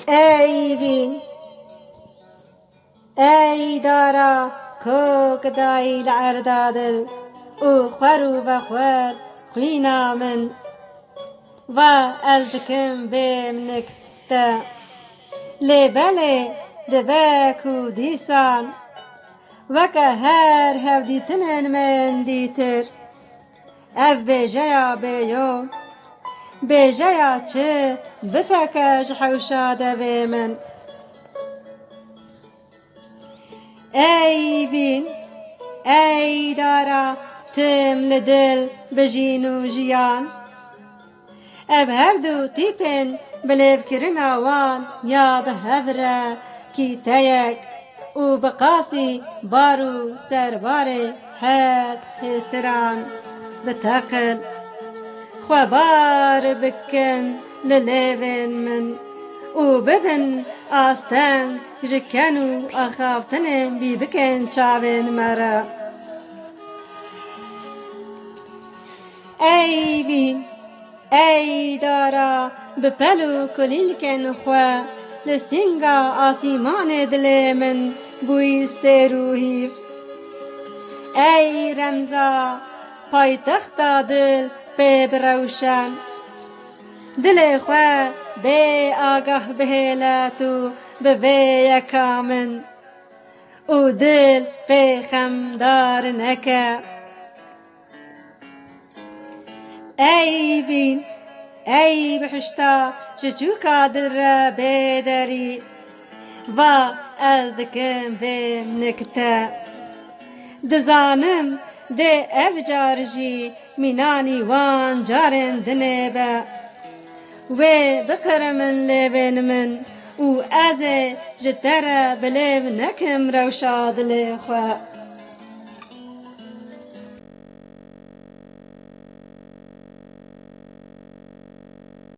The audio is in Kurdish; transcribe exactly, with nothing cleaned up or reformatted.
Ey vîn, ey dara kok dayî li erda dil û xwer û vexwer xwîna min. Va ez dikim bêm nik te. Lê belê dibe ku dîsan weke her hevdîtinên me yên dîtir. Ev bêjeya bêyo, bêjeya çi bifeke ji hewşa devê min. Ey vîn, ey dara tim li dil bi jîn û jiyan. Ev her du tîpên bi lêvkirina wan ya bi hev re kîteyek û bi qasî bar û serbarê her xêstiran bi teqil xwebar bikin li lêvên min û bibin asteng ji ken û axaftinên bî bikên çavên me re. Ey vîn, ey dara bi pel û kulîlkên xwe li sînga asîmanê dilê min bûyî stêr û hîv. Ey remza paytexta dil pê bi rewşen. Dilê xwe bê agah bihêle tu bi vê yeka min û dil pê xemdar neke. Ey vîn, ey bihişta ji çûka dil re bêderî. Va ez dikim bêm nik te. Dizanim dê ev car jî mînanî wan carên dinê be. Wê biqirimin lêvên min û ez ê ji te re bi lêv nekim rewşa dilê xwe.